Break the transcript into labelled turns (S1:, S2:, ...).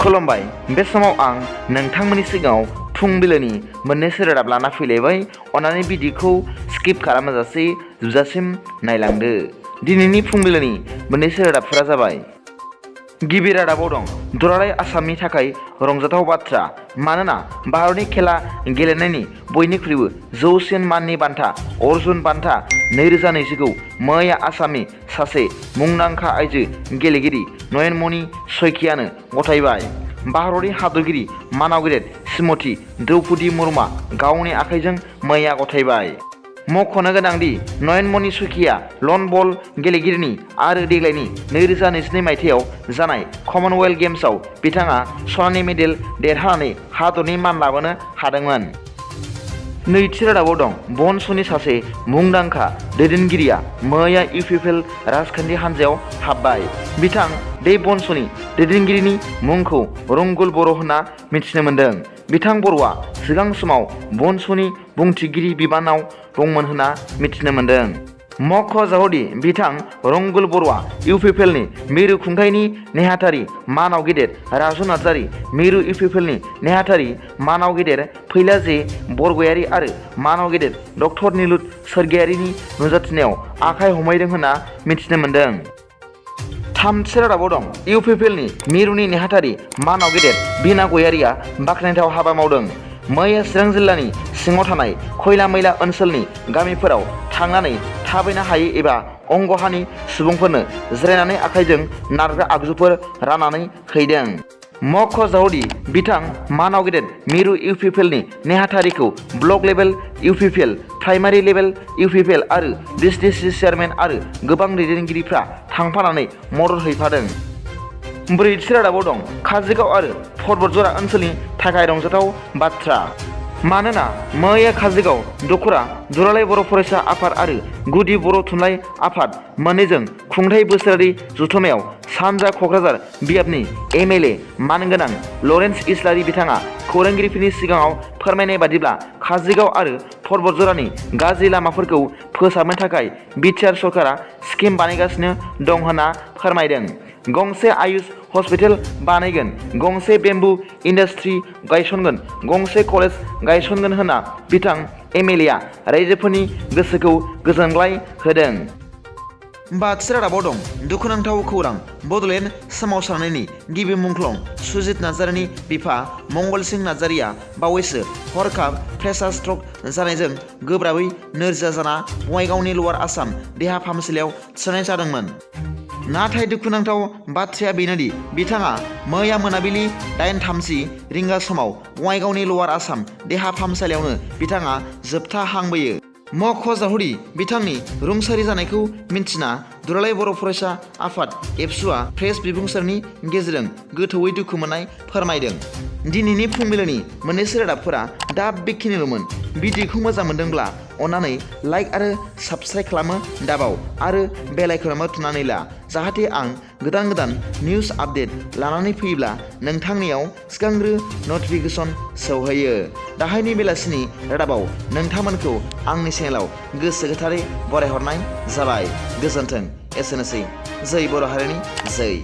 S1: खुलुमबाय बे समाव आं नोंथांमोननि सिगाङाव फुंबिलिनि मोननैसो रादाब लाना फैलायबाय। अन्नानै भिडिअखौ स्किप खालामाजासे जोबजासिम नायलांदो। दिनैनि फुंबिलिनि मोननैसो रादाबफोरा जाबाय। गिबि रादाबाव दं दुलाराय आसामनि थाखाय रंजाथाव बाथ्रा, मानोना भारतनि खेला गेलेनायनि बयनिख्रुइबो जौसिन माननि बान्था अर्जुन बान्था 2020खौ मैया आसामनि सासे मुंदांखा आइजो गेलेगिरि नयनमणि शइकियानो गथायबाय। भारतनि हादरगिरि मानाव गेदेर श्रीमती द्रौपदी मुर्मुआ गावनि आखाइजों मैया गथायबाय। मख'नो गोनांदि नयनमणि शइकिया लन बल गेलेगिरिनि आरो देग्लायनि 2022 मायथाइयाव जानाय कमनवेल्थ गेम्सआव बिथाङा सनानि मेडेल देरहानानै हादरनि मान लाबोनो हादोंमोन। नैथि रादाबाव दं बनसुनि सासे मुंदांखा दैदेनगिरिया मैया UPPL राजखान्थि हान्जायाव हाबबाय। बिथां बे बनसुनि दैदेनगिरिनि मुंखौ रंगुल बर' होनना मिथिनो मोन्दों। बिथां बर'आ सिगां समाव बनसुनि बुंथिगिरि बिबानाव दंमोन होनना मिथिनो मोन्दों। मख'जाथावदि बिथां रंगुल बर'आ UPPLनि मिरु खुंथायनि नेहाथारि मानाव गेदेर राजु नार्जारी, मिरु UPPLनि नेहाथारि मानाव गेदेर फैलाजे बरगयारी आरो मानाव गेदेर डक्टर निलुत सोरगियारिनि नुजाथिनायाव आखाइ हमहैदों होनना मिथिनो मोन्दों। थामथि रादाबाव दं UPPLनि मिरुनि नेहाथारि मानाव गेदेर बिना गयारिया बाख्नायथाव हाबा मावदों। मैया चिरां जिल्लानि सिङाव थानाय खयला मैला ओनसोलनि गामिफोराव थांनानै थाबायनो हायै एबा अंगहानि सुबुंफोरनो जिरायनानै आखाइजों नारग्रा आगजुफोर राननानै हैदों। मख'जाथावदि बिथां मानाव गेदेर मिरु UPPLनि नेहाथारिखौ block level UPPL, primary level UPPL आरो DCC चेयारमेन आरो गोबां दैदेनगिरिफ्रा थांफानानै मदद हैफादों। ब्रैथि रादाबाव दं काजोलगाव आरो पर्बतजरा ओनसोलनि थाखाय रंजाथाव बाथ्रा, मानोना मैया काजोलगाव दख'रा दुलाराय बर' फरायसा आफाद आरो गुदि बर' थुनलाइ आफाद मोननैजों खुंथाइ बोसोरारि जथुम्मायाव सानजा क'क्राझार बियाबनि MLA मानगोनां लरेन्स इस्लारि बिथाङा खौरांगिरिफोरनि सिगाङाव फोरमायनाय बादिब्ला काजोलगाव आरो पर्बतजरानि गाज्रि लामाफोरखौ फोसाबनो थाखाय BTR सरकारा स्किम बानायगासिनो दं होनना फोरमायदों। गंसे आयुष हस्पिटाल बानायगोन, गंसे बेम्बु इन्डास्ट्री गायसनगोन, गंसे कलेज गायसनगोन होनना बिथां MLAआ रायजोफोरनि गोसोखौ गोजोनग्लाय होदों। बाथि रादाबाव दं दुखुनांथाव खौरां, बड'लेण्ड सोमावसारनायनि गिबि मुंख्लं सुजित नार्जारीनि बिफा मंगल सिं नार्जारीया बावैसो हरखाब प्रेसार स्ट्रक जानायजों गोब्राबै नोरजिया जाना बङाइगावनि लवार आसाम देहा फाहामसालियाव थिसननाय जादोंमोन। नाथाय दुखुनांथाव बाथ्राया बेनोदि बिथाङा मैया मोनाबिलि 8:30 रिंगा समाव बङाइगावनि लवार आसाम देहा फाहामसालियावनो बिथाङा जोबथा हां बोयो। मख'जाथावदि बिथांनि रुंसारि जानायखौ मिन्थिना दुलाराय बर' फरायसा आफाद एबसुआ प्रेस बिबुंसारनि गेजेरजों गोथौयै दुखु मोननाय फोरमायदों। दिनैनि फुंबिलिनि मोननैसो रादाबफोरा दा बेखिनिल'मोन। भिडिअखौ मोजां मोनदोंब्ला अन्नानै लाइक आरो साबस्क्राइब खालामनो दाबाव आरो बेल आइकनआव थुनानै ला, जाहाथे आं गोदान निउस आपडेट लानानै फैयोब्ला नोंथांनियाव सिगांग्रो नटिफिकेसन सौहैयो। दाहायनि बेलासिनि रादाबाव नोंथांमोनखौ आंनि चेनेलाव गोसो गोथारै बरायहरनाय जाबाय। गोजोन्थों। एसेनोसै। जै बर' हारिनि जै।